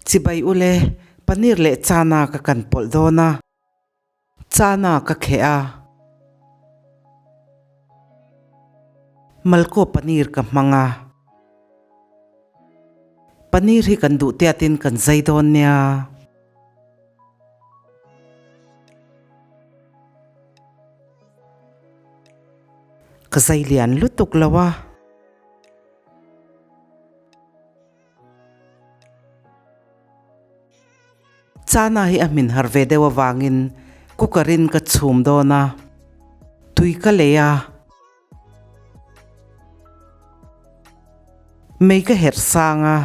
Chibai ule, paneer leh chana ka kan pawlh dawn a. Chana ka kheh a. Malkaw paneer ka hmang a. Paneer hi kan duh tiatin kan zai dawn nia. Ka zai lian lutuk lo a. Chana hi a hmin har ve deuh avangin cooker in ka chhum dawn a, tui ka lei a, mei ka herh sang a,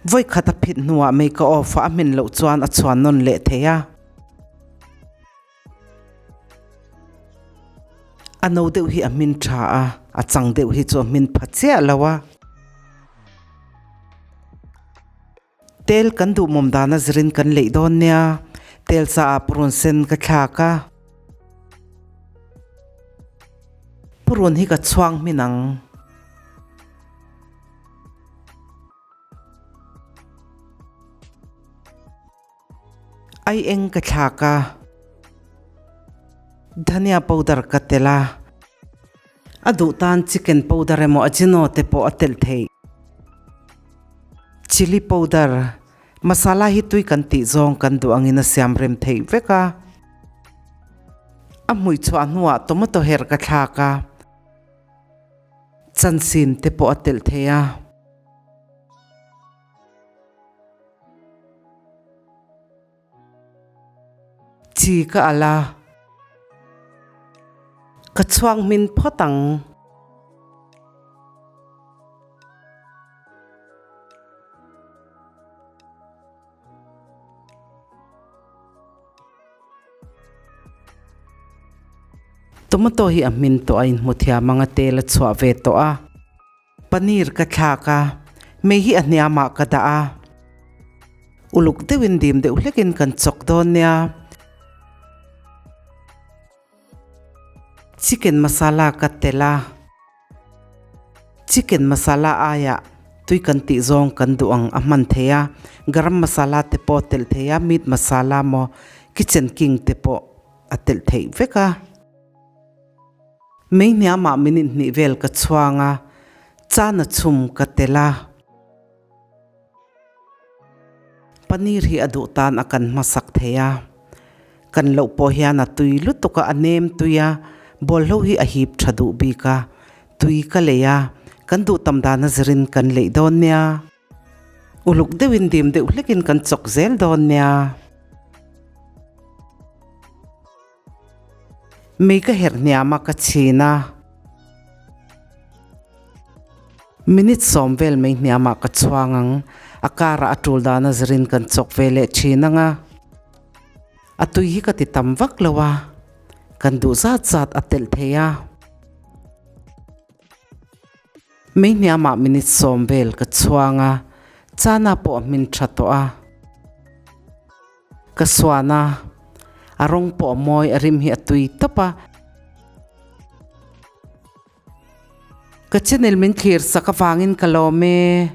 vawi khat a phit hnuah mei ka off a, a hmin loh chuan a chhuan nawn leh thei a. A no deuh hi a hmin tha a, a chang deuh hi chu a hmin pha chiah lo a. Tel kan duhmawm dana zirin kan leih dawn nia, tel sa ah purun sen ka thlak a. Purun hi ka chhuang hmin ang. Ai eng ka thlak a, dhania powder ka telh a, a duh tan chicken powder emaw ajino te pawh a telh theih. Chilli powder, masala hi tui kan tih zawng kan duh angin a siam rem theih vek a. A hmui chhuah hnuah tomato her ka thlak a, chansin te pawh a telh theih a. Chi ka alh a, ka chhuak hmin phawt ang. Tomato hi a hmin tawh a inhmu thiam ang a tel a chhuah ve tawh a. Paneer ka thlak a, mei hi a hniamah ka dah a. Uluk deuhin dim deuh hlekin kan chawk dawn nia. Chicken masala ka telh a, chicken masala aiah tui kan tih zawng kan duh ang a hman thei a, garam masala te pawh a telh thei a, meat masala maw kitchen king te pawh a telh theih vek a. Mei hniamah minute hnih vel ka chhuang a, chana chhum ka telh a. Paneer hi a duh tan a kan hmasak thei a, kan loh pawh hian a tui lutuk a, a nem tui a, bawlhlo hi a hip tha duh bik a, tui ka lei a, kan duh tam dan a zirin kan leih dawn nia. Uluk deuhin dim deuh hlekin kan chawk zel dawn nia. Mei ka herh hniam a ka chhin a. Minute sawm vel mei hniamah ka chhuang ang. A karah a tul dan a zirin kan chawk ve leh thin ang a. A tui hi ka ti tam vak lo a, kan duh zat zat a telh thei a. Mei hniamah minute sawm vel ka chhuang a, chana pawh a hmin tha tawh a. Ka suan a, a rawng pawh a mawi, a rim hi a tui tawp a. Ka channel min thlir sak avangin ka lawm e.